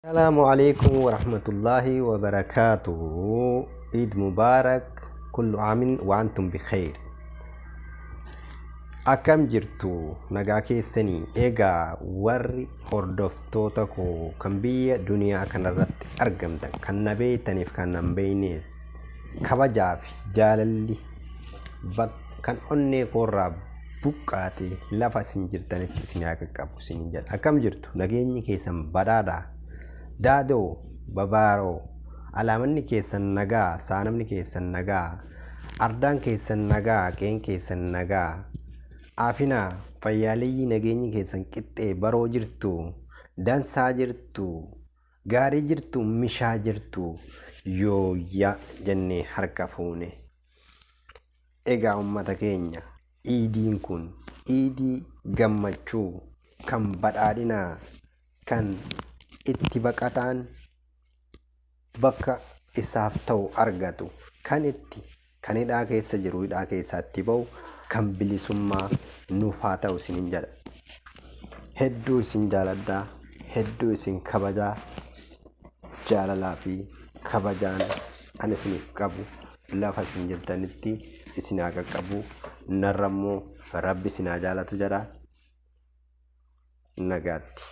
Assalaamu alaikum warahmatullaahi wabarakaatuhu. Eid Mubarak, kullu aamin wa antum bikhair. Akkam jirtu, nagaa keessanii? Egaa warri hordoftoota koo kan biyya duniyaa kanarratti argamtan, kan na beektaniif kan na hin beeknes, kabajaa fi jaalalli kan onnee koorraa buqqaate lafa isin jirtanitti isin haa qaqqabu isin jedha. Akkam jirtu, nageenyi keessan badhaadhaa? Daadoo babaaroo, alaamanni keessan nagaa, saanamni keessan nagaa, ardaan keessan nagaa, qeen keessan nagaa, aafinaa fayyaaleeyyii, nageenyi keessan qixxee baroo jirtu, dansaa jirtu, gaarii jirtu, mishaa jirtu, yooyyaa jennee harka fuune. Egaa uummata keenya, iidiin kun iidii gammachuu, kan badhaadhinaa, kan itti baqataan bakka isaaf ta'u argatu, kan itti kan hidhaa keessa jiru hidhaa keessaatti ba'u, kan bilisummaa nuuf haa ta'u isiniin jedha. Hedduu isin jaaladhaa, hedduu isin kabajaa, jaalalaa fi kabajaan ani isiniif qabu lafa isin jirtanitti isin haa qaqqabu, narra immoo Rabbi isin haa jaalatu jedha. Nagaatti.